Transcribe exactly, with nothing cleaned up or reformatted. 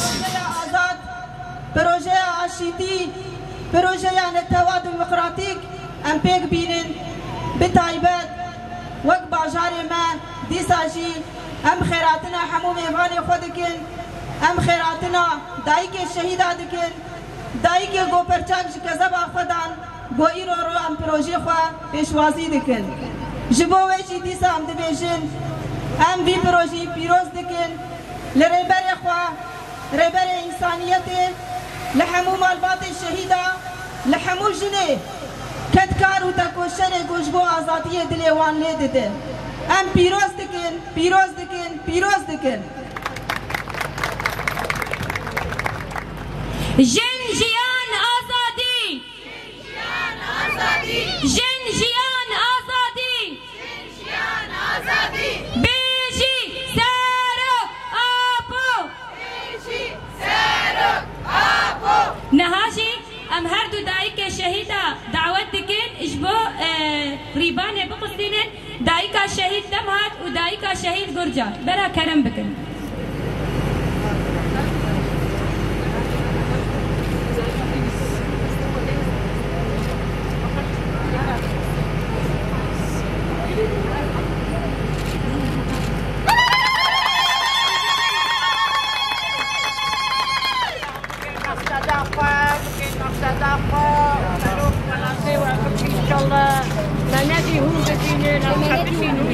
Projeya azad, projeya aşîtî, projeya netewa demokratîk em pêk bînin. Bi taybet wek bajarê me dîsa jî em xêratina hemû mêvanê xwe dikin. Em xêratina dayikê şehîda dikin. Dayikê ku perçak ji kezeba xwe dan, ku îro ro em projeyê xwe pêşwazî dikin. Ji bo wê jî dîsa em dibêjin, em vî projeyî pîroz dikin. Li rêberê xwe, rêberê însaniyetê, li hemû malbatê şehîda, li hemû jinê kedkar û tekoşerê ku ji bo azadiyê dilê wan lê dide. Em pîroz dikin, pîroz dikin, pîroz dikin. Jin, jiyan, azadî! Jin, jiyan, azadî! Jin, jiyan, azadî! Bêjî, Serok Apo! Bêjî, Serok Apo! Niha jî em her du dayikê şehîda dawet dikin, ji bo, e, rîbanê biqusînin. Dayika şehîd Demhat û dayika şehîd Gurca, bera kerem bikin. Maqseda xwe, bikên maqseda xwe, serok xelasê we bikî, înşallah. Me nedî hûn bibînin, em xebitîn hûn.